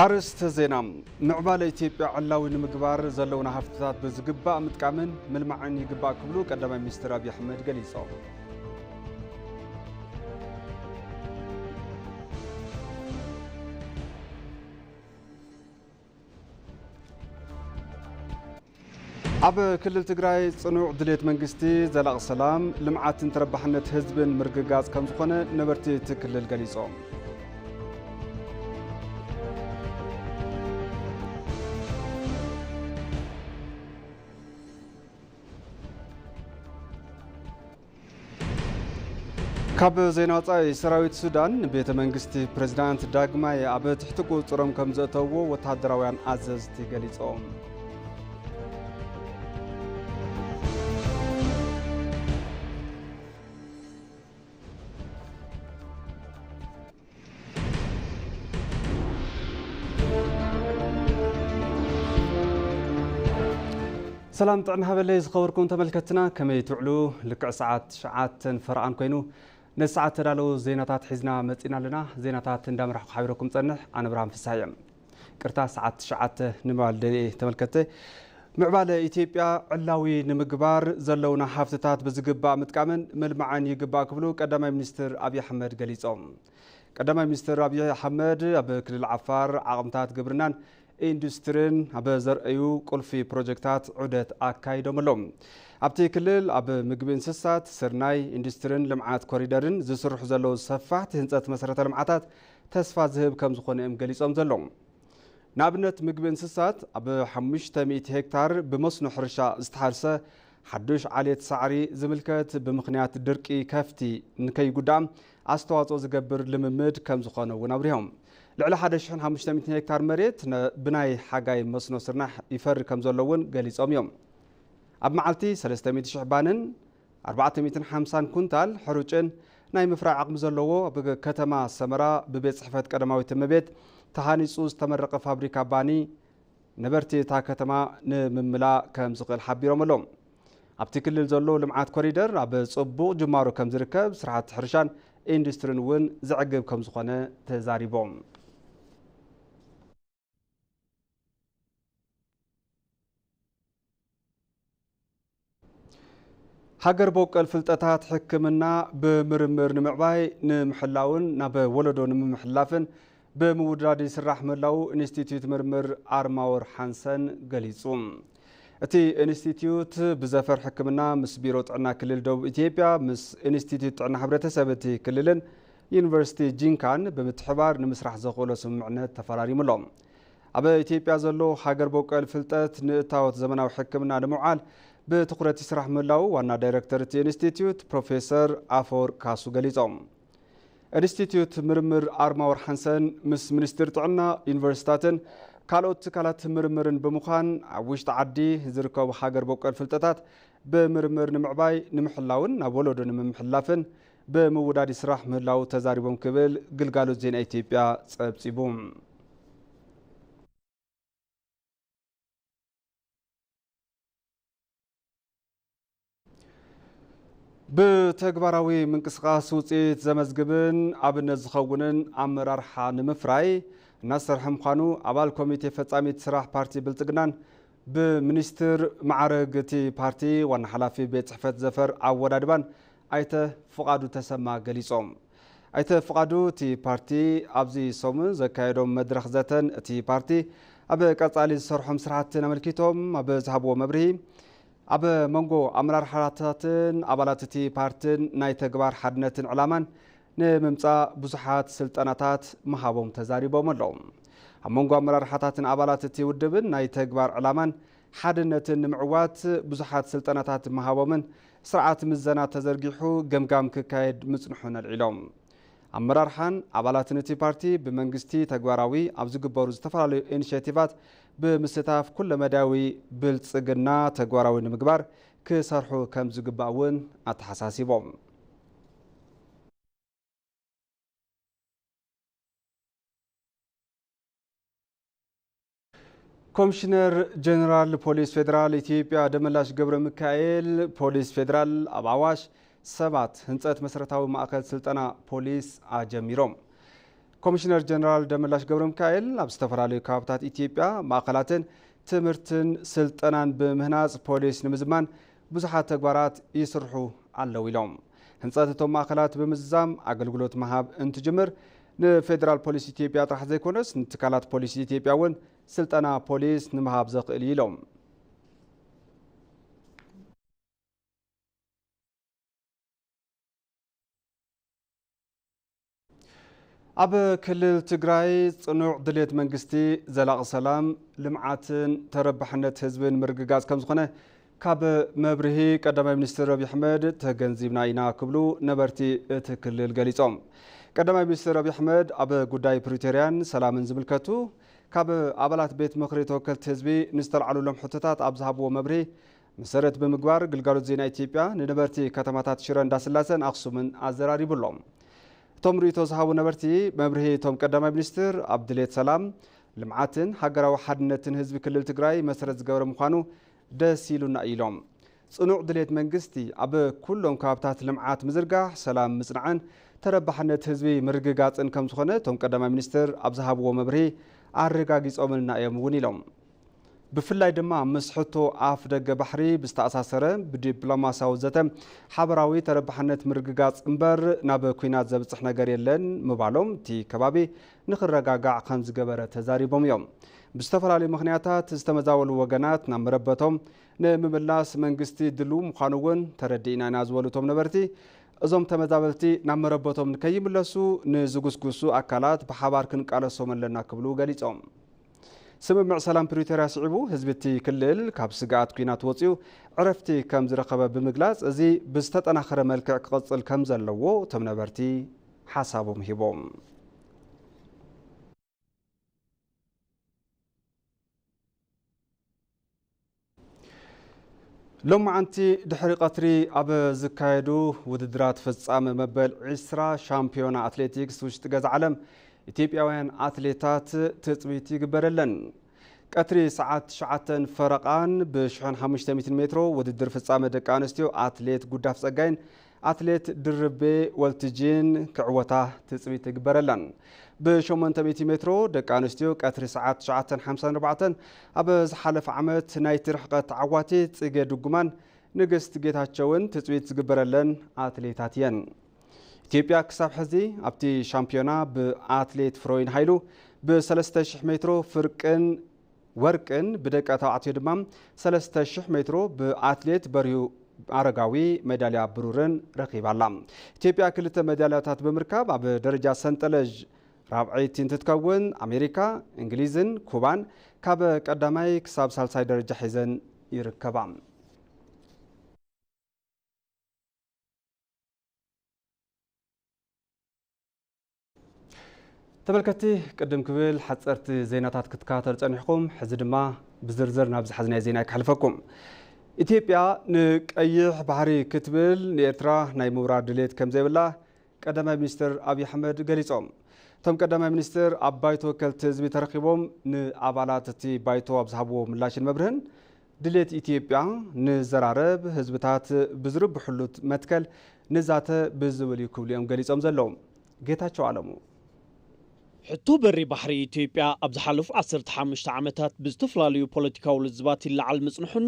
ኣርእስተ ዜና። ምዕባለ ኢትዮጵያ ዕላዊ ንምግባር ዘለውና ሃፍትታት ብዝግባእ ምጥቃምን ምልማዕን ይግባእ ክብሉ ቀዳማይ ሚኒስትር ኣብይ ኣሕመድ ገሊጾም። ኣብ ክልል ትግራይ ጽኑዕ ድሌት መንግስቲ ዘላቒ ሰላም፣ ልምዓትን ተረባሕነት ህዝብን ምርግጋጽ ከም ዝኾነ ነበርቲ እቲ ክልል ገሊጾም። ካብ ዜና ወጻኢ፣ ሰራዊት ሱዳን ቤተ መንግስቲ ፕሬዝዳንት ዳግማይ ኣብ ትሕቲ ቁጽሮም ከም ዘእተውዎ ወተሃደራውያን ኣዘዝቲ ገሊጾም። ሰላም ጥዕና ሃበለይ ዝኸበርኩም ተመልከትና፣ ከመይ ትውዕሉ? ልክዕ ሰዓት ትሽዓተን ፈረቓን ኮይኑ፣ ነዚ ሰዓት ተዳለዉ ዜናታት ሒዝና መጺና ኣለና። ዜናታት እንዳመራሕኩ ሓቢረኩም ጸንሕ፣ ኣነ ብርሃን ፍስሃ እየ። ቅርታ፣ ሰዓት ትሽዓተ ንምባል ደልየ ተመልከተ። ምዕባለ ኢትዮጵያ ዕላዊ ንምግባር ዘለውና ሃፍትታት ብዝግባእ ምጥቃምን ምልማዕን ይግባእ ክብሉ ቀዳማይ ሚኒስትር ኣብይ ኣሕመድ ገሊጾም። ቀዳማይ ሚኒስትር ኣብይ ኣሕመድ ኣብ ክልል ዓፋር ዓቕምታት ግብርናን ኢንዱስትሪን ኣብ ዘርእዩ ቁልፊ ፕሮጀክታት ዑደት ኣካይዶም ኣለዉ። ኣብቲ ክልል ኣብ ምግቢ እንስሳት፣ ስርናይ፣ ኢንዱስትሪን ልምዓት ኮሪደርን ዝስርሑ ዘለዉ ሰፋሕቲ ህንፀት መሰረተ ልምዓታት ተስፋ ዝህብ ከም ዝኾነ እዮም ገሊጾም ዘለዉ። ንኣብነት፣ ምግቢ እንስሳት ኣብ ሓሙሽተ ሚእቲ ሄክታር ብመስኖ ሕርሻ ዝተሓርሰ ሓዱሽ ዓሌት ሳዕሪ ዝምልከት፣ ብምኽንያት ድርቂ ከፍቲ ንከይጉዳእ ኣስተዋጽኦ ዝገብር ልምምድ ከም ዝኾነ እውን ኣብሪሆም። ልዕሊ ሓደ ሽሕን ሓሙሽተ ሚእትን ሄክታር መሬት ነ-፣ ብናይ ሓጋይ መስኖ ስርናሕ ይፈሪ ከም ዘሎ እውን ገሊጾም እዮም። ኣብ መዓልቲ ሰለስተ ሚእቲ ሽሕ ባንን ኣርባዕተ ሚእትን ሓምሳን ኩንታል ሕሩጭን ናይ ምፍራይ ዓቕሚ ዘለዎ ኣብ ከተማ ሰመራ ብቤት ጽሕፈት ቀዳማዊት እመቤት ተሃኒጹ ዝተመረቐ ፋብሪካ ባኒ ነበርቲ እታ ከተማ ንምምላእ ከም ዝኽእል ሓቢሮም ኣለዉ። ኣብቲ ክልል ዘሎ ልምዓት ኮሪደር ኣብ ጽቡቕ ጅማሮ ከም ዝርከብ፣ ስራሕቲ ሕርሻን ኢንዱስትሪን እውን ዘዕግብ ከም ዝኾነ ተዛሪቦም። ሃገር በቆል ፍልጠታት ሕክምና ብምርምር ንምዕባይ ንምሕላውን ናብ ወለዶ ንምምሕላፍን ብምውዳድ ይስራሕ ምህላው ኢንስቲትዩት ምርምር ኣርማወር ሓንሰን ገሊጹ። እቲ ኢንስቲትዩት ብዘፈር ሕክምና ምስ ቢሮ ጥዕና ክልል ደቡብ ኢትዮጵያ፣ ምስ ኢንስቲትዩት ጥዕና ሕብረተሰብ እቲ ክልልን ዩኒቨርሲቲ ጂንካን ብምትሕባር ንምስራሕ ዘኽእሎ ስምምዕነት ተፈራሪሙ ኣሎ። ኣብ ኢትዮጵያ ዘሎ ሃገር በቆል ፍልጠት ንእታወት ዘመናዊ ሕክምና ንምውዓል ብትኹረት ይስራሕ ምህላው ዋና ዳይሬክተር እቲ ኢንስቲትዩት ፕሮፌሰር ኣፈወርቅ ካሱ ገሊጾም። ኢንስቲትዩት ምርምር ኣርማወር ሓንሰን ምስ ሚኒስቴር ጥዕና፣ ዩኒቨርሲታትን ካልኦት ትካላት ምርምርን ብምዃን ኣብ ውሽጢ ዓዲ ዝርከቡ ሃገር በቆል ፍልጠታት ብምርምር ንምዕባይ ንምሕላውን ናብ ወለዶ ንምምሕላፍን ብምውዳድ ይስራሕ ምህላው ተዛሪቦም ክብል ግልጋሎት ዜና ኢትዮጵያ ጸብጺቡ። ብተግባራዊ ምንቅስቓስ ውፅኢት ዘመዝግብን ኣብነት ዝኸውንን ኣመራርሓ ንምፍራይ እናሰርሐ ምዃኑ ኣባል ኮሚቴ ፈጻሚት ስራሕ ፓርቲ ብልፅግናን ብሚኒስትር ማዕረግ እቲ ፓርቲ ዋና ሓላፊ ቤት ጽሕፈት ዘፈር ኣወዳድባን ኣይተ ፍቓዱ ተሰማ ገሊጾም። ኣይተ ፍቓዱ እቲ ፓርቲ ኣብዚ ሰሙን ዘካየዶም መድረኽ ዘተን እቲ ፓርቲ ኣብ ቀጻሊ ዝሰርሖም ስራሕትን ኣመልኪቶም ኣብ ዝሃብዎ መብርሂ፣ ኣብ መንጎ ኣመራርሓታትን ኣባላት እቲ ፓርትን ናይ ተግባር ሓድነትን ዕላማን ንምምጻእ ብዙሓት ስልጠናታት ምሃቦም ተዛሪቦም ኣለዉ። ኣብ መንጎ ኣመራርሓታትን ኣባላት እቲ ውድብን ናይ ተግባር ዕላማን ሓድነትን ንምዕዋት ብዙሓት ስልጠናታት ምሃቦምን ስርዓት ምዘና ተዘርጊሑ ገምጋም ክካየድ ምጽንሑን ኣልዒሎም። ኣመራርሓን ኣባላትን እቲ ፓርቲ ብመንግስቲ ተግባራዊ ኣብ ዝግበሩ ዝተፈላለዩ ኢኒሼቲቫት ብምስታፍ ኩለመዳያዊ ብልጽግና ተግባራዊ ንምግባር ክሰርሑ ከም ዝግባእ እውን ኣተሓሳሲቦም። ኮሚሽነር ጀነራል ፖሊስ ፌዴራል ኢትዮጵያ ደመላሽ ገብረ ሚካኤል፣ ፖሊስ ፌዴራል ኣብ ኣዋሽ ሰባት ህንፀት መሰረታዊ ማእኸል ስልጠና ፖሊስ ኣጀሚሮም። ኮሚሽነር ጀነራል ደመላሽ ገብረ ሚካኤል ኣብ ዝተፈላለዩ ከባብታት ኢትዮጵያ ማእኸላትን ትምህርትን ስልጠናን ብምህናፅ ፖሊስ ንምዝማን ብዙሓት ተግባራት ይስርሑ ኣለዉ ኢሎም። ህንፀት እቶም ማእኸላት ብምዝዛም ኣገልግሎት ምሃብ እንትጅምር ንፌዴራል ፖሊስ ኢትዮጵያ ጥራሕ ዘይኮነስ ንትካላት ፖሊስ ኢትዮጵያ እውን ስልጠና ፖሊስ ንምሃብ ዘኽእል እዩ ኢሎም። ኣብ ክልል ትግራይ ጽኑዕ ድሌት መንግስቲ ዘላቒ ሰላም፣ ልምዓትን ተረባሕነት ህዝብን ምርግጋጽ ከም ዝኾነ ካብ መብርሂ ቀዳማይ ሚኒስትር ኣብይ ኣሕመድ ተገንዚብና ኢና ክብሉ ነበርቲ እቲ ክልል ገሊጾም። ቀዳማይ ሚኒስትር ኣብይ ኣሕመድ ኣብ ጉዳይ ፕሪቶርያን ሰላምን ዝምልከቱ ካብ ኣባላት ቤት ምኽሪ ተወከልቲ ህዝቢ ንዝተልዓሉሎም ሕቶታት ኣብ ዝሃብዎ መብርሂ መሰረት ብምግባር ግልጋሎት ዜና ኢትዮጵያ ንነበርቲ ከተማታት ሽረ እንዳስላሰን ኣኽሱምን ኣዘራሪቡ ኣሎ። እቶም ርእይቶ ዝሃቡ ነበርቲ መብርሂ እቶም ቀዳማይ ሚኒስትር ኣብ ድሌት ሰላም፣ ልምዓትን ሃገራዊ ሓድነትን ህዝቢ ክልል ትግራይ መሰረት ዝገበረ ምዃኑ ደስ ኢሉና ኢሎም። ጽኑዕ ድሌት መንግስቲ ኣብ ኩሎም ከባብታት ልምዓት ምዝርጋሕ፣ ሰላም ምጽናዕን ተረባሕነት ህዝቢ ምርግጋጽን ከም ዝኾነ እቶም ቀዳማይ ሚኒስትር ኣብ ዝሃብዎ መብርሂ ኣረጋጊጾምልና እዮም እውን ኢሎም። ብፍላይ ድማ ምስ ሕቶ ኣፍ ደገ ባሕሪ ብዝተኣሳሰረ ብዲፕሎማሲያዊ ዘተ ሓበራዊ ተረባሕነት ምርግጋጽ እምበር ናብ ኲናት ዘብጽሕ ነገር የለን ምባሎም እቲ ከባቢ ንኽረጋጋዕ ከም ዝገበረ ተዛሪቦም እዮም። ብዝተፈላለዩ ምኽንያታት ዝተመዛበሉ ወገናት ናብ መረበቶም ንምምላስ መንግስቲ ድልው ምዃኑ እውን ተረዲእና ኢና ዝበሉ እቶም ነበርቲ፣ እዞም ተመዛበልቲ ናብ መረበቶም ንከይምለሱ ንዝጉስጉሱ ኣካላት ብሓባር ክንቃለሶም ኣለና ክብሉ ገሊጾም። ስምምዕ ሰላም ፕሪቶርያ ስዒቡ ህዝቢ እቲ ክልል ካብ ስግኣት ኲናት ወጺኡ ዕረፍቲ ከም ዝረኸበ ብምግላጽ፣ እዚ ብዝተጠናኸረ መልክዕ ክቕጽል ከም ዘለዎ እቶም ነበርቲ ሓሳቦም ሂቦም። ሎማዓንቲ ድሕሪ ቀትሪ ኣብ ዝካየዱ ውድድራት ፍጻመ መበል ዕስራ ሻምፒዮና ኣትሌቲክስ ውሽጢ ገዛ ዓለም ኢትዮጵያውያን ኣትሌታት ትጽቢት ይግበረለን። ቀትሪ ሰዓት ትሽዓተን ፈረቓን ብ ሽሕን ሓሙሽተ ሚእትን ሜትሮ ውድድር ፍጻመ ደቂ ኣንስትዮ ኣትሌት ጉዳፍ ጸጋይን ኣትሌት ድርቤ ወልትጂን ክዕወታ ትጽቢት ይግበረለን። ብ ሸሞንተ ሚእቲ ሜትሮ ደቂ ኣንስትዮ ቀትሪ ሰዓት ትሽዓተን ሓምሳን ኣርባዕተን ኣብ ዝሓለፈ ዓመት ናይቲ ርሕቀት ተዓዋቲት ጽጌ ድጉማን ንግስት ጌታቸውን ትጽቢት ዝግበረለን ኣትሌታት እየን። ኢትዮጵያ ክሳብ ሕዚ ኣብቲ ሻምፒዮና ብኣትሌት ፍሮይን ሃይሉ ብ ሰለስተ ሽሕ ሜትሮ ፍርቅን ወርቅን፣ ብደቂ ተባዕትዮ ድማ ሰለስተ ሽሕ ሜትሮ ብኣትሌት በርሂ ኣረጋዊ ሜዳልያ ብሩርን ረኺባ ኣላ። ኢትዮጵያ ክልተ ሜዳልያታት ብምርካብ ኣብ ደረጃ ሰንጠለዥ ራብዐይቲ እንትትከውን፣ ኣሜሪካ፣ እንግሊዝን ኩባን ካብ ቀዳማይ ክሳብ ሳልሳይ ደረጃ ሒዘን ይርከባ። ተመልከትቲ፣ ቅድም ክብል ሓፀርቲ ዜናታት ክትከታተሉ ፀኒሕኩም፣ ሕዚ ድማ ብዝርዝር ናብ ዝሓዝናዮ ዜና ክሕልፈኩም። ኢትዮጵያ ንቀይሕ ባሕሪ ክትብል ንኤርትራ ናይ ምውራር ድሌት ከም ዘይብላ ቀዳማይ ሚኒስትር ኣብይ ኣሕመድ ገሊጾም። እቶም ቀዳማይ ሚኒስትር ኣብ ባይቶ ወከልቲ ህዝቢ ተረኺቦም ንኣባላት እቲ ባይቶ ኣብ ዝሃብዎ ምላሽን መብርህን፣ ድሌት ኢትዮጵያ ንዘራረብ ህዝብታት ብዝርብሕሉ መትከል ንዛተ ብዝብል እዩ ክብሉ እዮም ገሊጾም ዘለዉ። ጌታቸው ኣለሙ። ሕቶ በሪ ባሕሪ ኢትዮጵያ ኣብ ዝሓለፉ ዓሰርተ ሓሙሽተ ዓመታት ብዝተፈላለዩ ፖለቲካዊ ልዝባት ይለዓል ምጽንሑን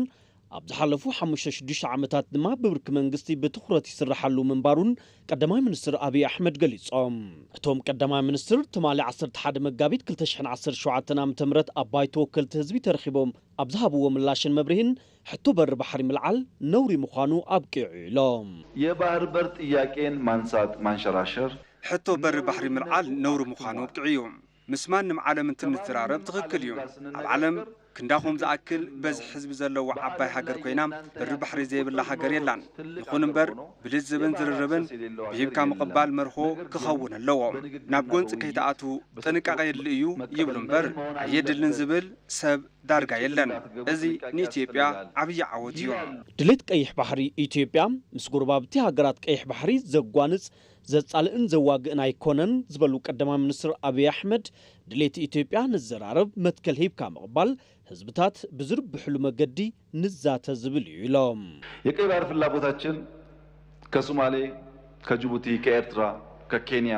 ኣብ ዝሓለፉ ሓሙሽተ ሽዱሽተ ዓመታት ድማ ብብርኪ መንግስቲ ብትኹረት ይስራሓሉ ምንባሩን ቀዳማይ ሚኒስትር ኣብይ ኣሕመድ ገሊጾም። እቶም ቀዳማይ ሚኒስትር ትማሊ ዓሰርተ ሓደ መጋቢት ክልተ ሽሕን ዓሰርተ ሸውዓተን ዓመተ ምህረት ኣብ ባይቶ ወከልቲ ህዝቢ ተረኺቦም ኣብ ዝሃብዎ ምላሽን መብርሂን፣ ሕቶ በሪ ባሕሪ ምልዓል ነውሪ ምዃኑ ኣብቂዑ ኢሎም። የባህር በር ጥያቄን ማንሳት ማንሸራሸር። ሕቶ በሪ ባሕሪ ምልዓል ነውሪ ምዃኑ ኣብቂዑ እዩ። ምስ ማንም ዓለም እንትንዘራረብ ትኽክል እዩ። ኣብ ዓለም ክንዳኹም ዝኣክል በዝሒ ህዝቢ ዘለዎ ዓባይ ሃገር ኮይና በሪ ባሕሪ ዘይብላ ሃገር የላን። ይኹን እምበር ብልዝብን ዝርርብን ብሂብካ ምቕባል መርሆ ክኸውን ኣለዎ። ናብ ጎንጺ ከይትኣትዉ ጥንቃቐ የድሊ እዩ ይብሉ እምበር ኣየድልን ዝብል ሰብ ዳርጋ የለን። እዚ ንኢትዮጵያ ዓብዪ ዓወት እዩ። ድሌት ቀይሕ ባሕሪ ኢትዮጵያ ምስ ጎረባብቲ ሃገራት ቀይሕ ባሕሪ ዘጓንጽ፣ ዘጻልእን ዘዋግእን ኣይኮነን ዝበሉ ቀዳማይ ሚኒስትር ኣብይ ኣሕመድ፣ ድሌት ኢትዮጵያ ንዘራረብ መትከል ሂብካ ምቕባል ህዝብታት ብዝርብሕሉ መገዲ ንዛተ ዝብል እዩ ኢሎም። የቀይ ባህር ፍላጎታችን ከሶማሌ፣ ከጅቡቲ፣ ከኤርትራ፣ ከኬንያ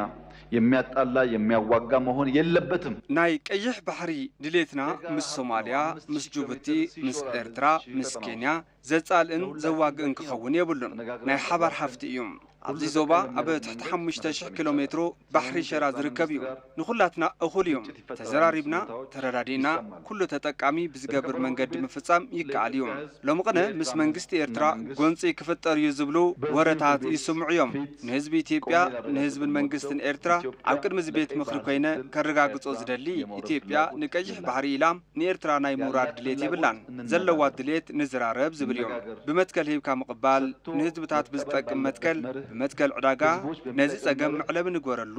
የሚያጣላ የሚያዋጋ መሆን የለበትም። ናይ ቀይሕ ባሕሪ ድሌትና ምስ ሶማልያ፣ ምስ ጅቡቲ፣ ምስ ኤርትራ፣ ምስ ኬንያ ዘጻልእን ዘዋግእን ክኸውን የብሉን። ናይ ሓባር ሃፍቲ እዩ። ኣብዚ ዞባ ኣብ ትሕቲ ሓሙሽተ ሽሕ ኪሎ ሜትሮ ባሕሪ ሸራ ዝርከብ እዩ። ንኹላትና እኹል እዩ። ተዘራሪብና፣ ተረዳዲእና፣ ኩሉ ተጠቃሚ ብዝገብር መንገዲ ምፍጻም ይከኣል እዩ። ሎሚ ቅነ ምስ መንግስቲ ኤርትራ ጎንጺ ክፍጠር እዩ ዝብሉ ወረታት ይስምዑ እዮም። ንህዝቢ ኢትዮጵያ፣ ንህዝብን መንግስትን ኤርትራ ኣብ ቅድሚ እዚ ቤት ምኽሪ ኮይነ ከረጋግጾ ዝደሊ፣ ኢትዮጵያ ንቀይሕ ባሕሪ ኢላ ንኤርትራ ናይ ምውራር ድሌት የብላን። ዘለዋ ድሌት ንዝራረብ ዝብል እዩ። ብመትከል ሂብካ ምቕባል፣ ንህዝብታት ብዝጠቅም መትከል፣ ብመትከል ዕዳጋ ነዚ ጸገም መዕለቢ ንግበረሉ።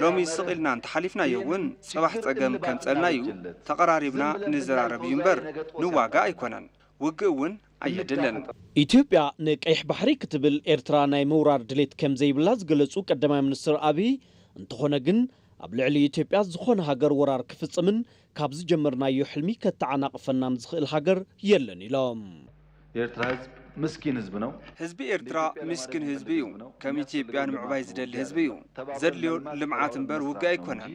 ሎሚ ስቕ ኢልና እንተሓሊፍናዮ እውን ጽባሕ ጸገም ከምጸልና እዩ። ተቐራሪብና ንዘራረብ እዩ እምበር ንዋጋ ኣይኮነን። ውግእ እውን ኣየድልን። ኢትዮጵያ ንቀይሕ ባሕሪ ክትብል ኤርትራ ናይ ምውራር ድሌት ከም ዘይብላ ዝገለጹ ቀዳማይ ሚኒስትር ኣብይ፣ እንተኾነ ግን ኣብ ልዕሊ ኢትዮጵያ ዝኾነ ሃገር ወራር ክፍጽምን ካብ ዝጀመርናዮ ሕልሚ ከተዓናቕፈናን ዝኽእል ሃገር የለን ኢሎም። የኤርትራ ህዝብ ምስኪን ህዝብ ነው። ህዝቢ ኤርትራ ምስኪን ህዝቢ እዩ። ከም ኢትዮጵያ ንምዕባይ ዝደሊ ህዝቢ እዩ። ዘድልዮ ልምዓት እምበር ውግእ ኣይኮነን።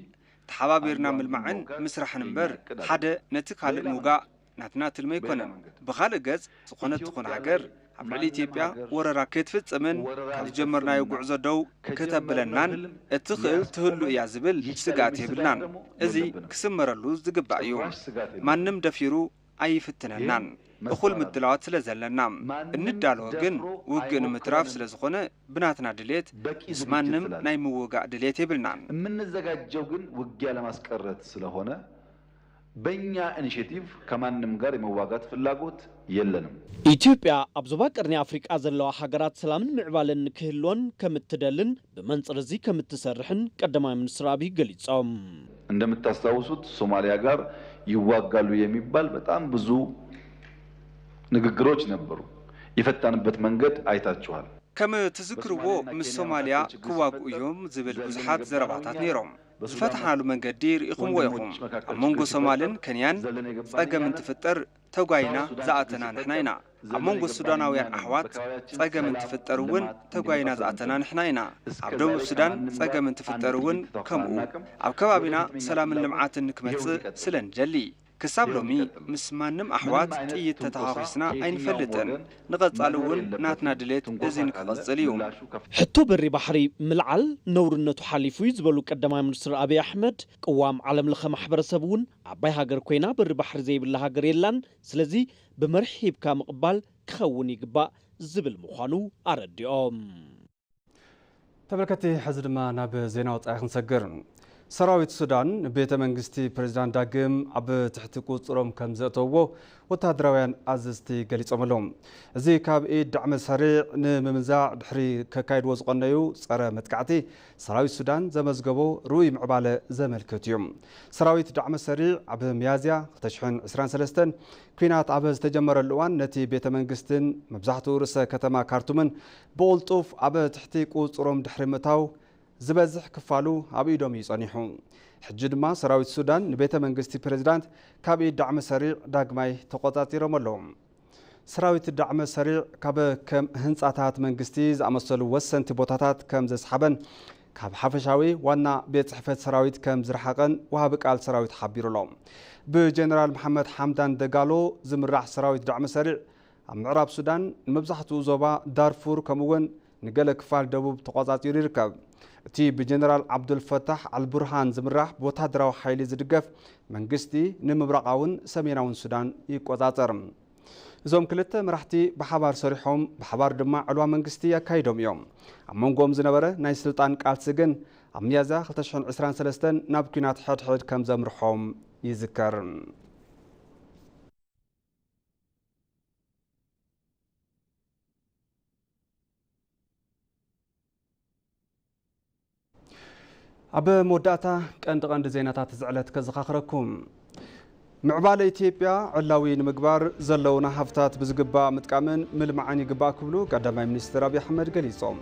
ተሓባቢርና ምልማዕን ምስራሕን እምበር ሓደ ነቲ ካልእ ምውጋእ ናትና ትልሚ ኣይኮነን። ብኻልእ ገጽ፣ ዝኾነት ትኹን ሃገር ኣብ ልዕሊ ኢትዮጵያ ወረራ ክትፍጽምን ካብ ዝጀመርናዮ ጉዕዞ ደው ከተብለናን እትኽእል ትህሉ እያ ዝብል ስግኣት የብልናን። እዚ ክስመረሉ ዝግባእ እዩ። ማንም ደፊሩ ኣይፍትነናን። እኹል ምድላዋት ስለ ዘለና እንዳለወ ግን ውግእ ንምትራፍ ስለ ዝኾነ ብናትና ድሌት ምስ ማንም ናይ ምውጋእ ድሌት የብልናን። የምንዘጋጀው ግን ውጊያ ለማስቀረት ስለሆነ በእኛ ኢኒሼቲቭ ከማንም ጋር የመዋጋት ፍላጎት የለንም። ኢትዮጵያ ኣብ ዞባ ቀርኒ ኣፍሪቃ ዘለዋ ሃገራት ሰላምን ምዕባለን ንክህልወን ከምትደልን ብመንጽር እዚ ከምትሰርሕን ቀዳማይ ሚኒስትር ኣብይ ገሊጾም። እንደምታስታውሱት ሶማሊያ ጋር ይዋጋሉ የሚባል በጣም ብዙ ንግግሮች ነበሩ። የፈታንበት መንገድ አይታችኋል። ከም ትዝክርዎ ምስ ሶማልያ ክዋግኡ እዮም ዝብል ብዙሓት ዘረባታት ነይሮም። ዝፈታሕናሉ መንገዲ ርኢኹምዎ ኢኹም። ኣብ መንጎ ሶማልን ከንያን ጸገም እንትፍጠር ተጓይና ዝኣተና ንሕና ኢና። ኣብ መንጎ ሱዳናውያን ኣሕዋት ጸገም እንትፍጠር እውን ተጓይና ዝኣተና ንሕና ኢና። ኣብ ደቡብ ሱዳን ጸገም እንትፍጠር እውን ከምኡ። ኣብ ከባቢና ሰላምን ልምዓትን ንክመጽእ ስለ ንደሊ። ክሳብ ሎሚ ምስ ማንም ኣሕዋት ጥይት ተተኻኺስና ኣይንፈልጥን። ንቐጻሊ እውን ናትና ድሌት እዚ ንክቐጽል እዩ። ሕቶ በሪ ባሕሪ ምልዓል ነውርነቱ ሓሊፉ እዩ ዝበሉ ቀዳማይ ሚኒስትር ኣብይ ኣሕመድ፣ ቅዋም ዓለም ለኸ ማሕበረሰብ እውን ዓባይ ሃገር ኮይና በሪ ባሕሪ ዘይብላ ሃገር የላን፣ ስለዚ ብመርሒ ሂብካ ምቕባል ክኸውን ይግባእ ዝብል ምዃኑ ኣረዲኦም። ተመልከቲ፣ ሕዚ ድማ ናብ ዜና ወጻኢ ክንሰግር። ሰራዊት ሱዳን ቤተ መንግስቲ ፕሬዚዳንት ዳግም ኣብ ትሕቲ ቁጽሮም ከም ዘእተውዎ ወታደራውያን ኣዘዝቲ ገሊጾም ኣለዉ። እዚ ካብ ኢድ ዳዕመ ሰሪዕ ንምምዛዕ ድሕሪ ከካይድዎ ዝቐነዩ ጸረ መጥቃዕቲ ሰራዊት ሱዳን ዘመዝገቦ ርኡይ ምዕባለ ዘመልክት እዩ። ሰራዊት ዳዕመ ሰሪዕ ኣብ ሚያዝያ ክልተ ሽሕን ዕስራን ሰለስተን ኲናት ኣብ ዝተጀመረሉ እዋን ነቲ ቤተ መንግስትን መብዛሕትኡ ርእሰ ከተማ ካርቱምን ብቕልጡፍ ኣብ ትሕቲ ቁጽሮም ድሕሪ ምእታው ዝበዝሕ ክፋሉ ኣብ ኢዶም እዩ ጸኒሑ። ሕጂ ድማ ሰራዊት ሱዳን ንቤተ መንግስቲ ፕሬዚዳንት ካብ ኢድ ዳዕመ ሰሪዕ ዳግማይ ተቖጻጺሮም ኣለዉ። ሰራዊት ዳዕመ ሰሪዕ ካብ ከም ህንጻታት መንግስቲ ዝኣመሰሉ ወሰንቲ ቦታታት ከም ዘስሓበን ካብ ሓፈሻዊ ዋና ቤት ጽሕፈት ሰራዊት ከም ዝረሓቐን ወሃቢ ቃል ሰራዊት ሓቢሩ ኣሎ። ብጀነራል መሓመድ ሓምዳን ደጋሎ ዝምራሕ ሰራዊት ዳዕመ ሰሪዕ ኣብ ምዕራብ ሱዳን ንመብዛሕትኡ ዞባ ዳርፉር ከምኡ'ውን ንገለ ክፋል ደቡብ ተቖጻጺሩ ይርከብ። እቲ ብጀነራል ዓብዱልፈታሕ ኣልቡርሃን ዝምራሕ ብወታደራዊ ሓይሊ ዝድገፍ መንግስቲ ንምብራቓውን ሰሜናውን ሱዳን ይቆጻጸር። እዞም ክልተ መራሕቲ ብሓባር ሰሪሖም ብሓባር ድማ ዕልዋ መንግስቲ ኣካይዶም እዮም። ኣብ መንጎኦም ዝነበረ ናይ ስልጣን ቃልሲ ግን ኣብ ሚያዝያ ክልተ ሽሕን ዕስራን ሰለስተን ናብ ኲናት ሕድሕድ ከም ዘምርሖም ይዝከር። ኣብ መወዳእታ ቀንዲ ቀንዲ ዜናታት እዚ ዕለት ከዘኻኽረኩም። ምዕባለ ኢትዮጵያ ዕላዊ ንምግባር ዘለውና ሃፍታት ብዝግባእ ምጥቃምን ምልማዕን ይግባእ ክብሉ ቀዳማይ ሚኒስትር ኣብይ ኣሕመድ ገሊጾም።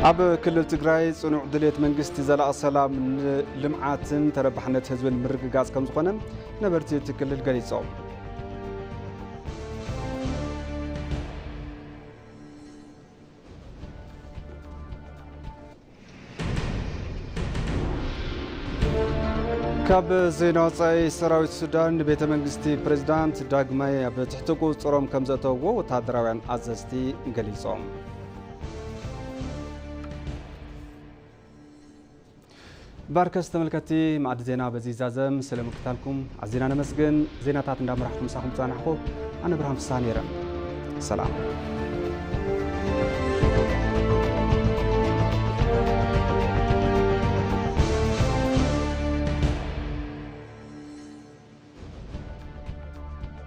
ኣብ ክልል ትግራይ ጽኑዕ ድሌት መንግስቲ ዘላቒ ሰላም፣ ንልምዓትን ተረባሕነት ህዝብን ምርግጋጽ ከም ዝኾነ ነበርቲ እቲ ክልል ገሊጾም። ካብ ዜና ወጻኢ፣ ሰራዊት ሱዳን ንቤተ መንግስቲ ፕሬዝዳንት ዳግማይ ኣብ ትሕቲ ቁጽሮም ከም ዘእተውዎ ወታደራውያን ኣዘዝቲ ገሊጾም። ባርከስ ተመልከቲ፣ ማዕዲ ዜና በዚ ይዛዘም። ስለ ምክታልኩም ኣዚና ነመስግን። ዜናታት እንዳመራሕኩም ምሳኹም ዝጸናሕኩ ኣነ ብርሃን ፍስሃ ነይረ። ሰላም።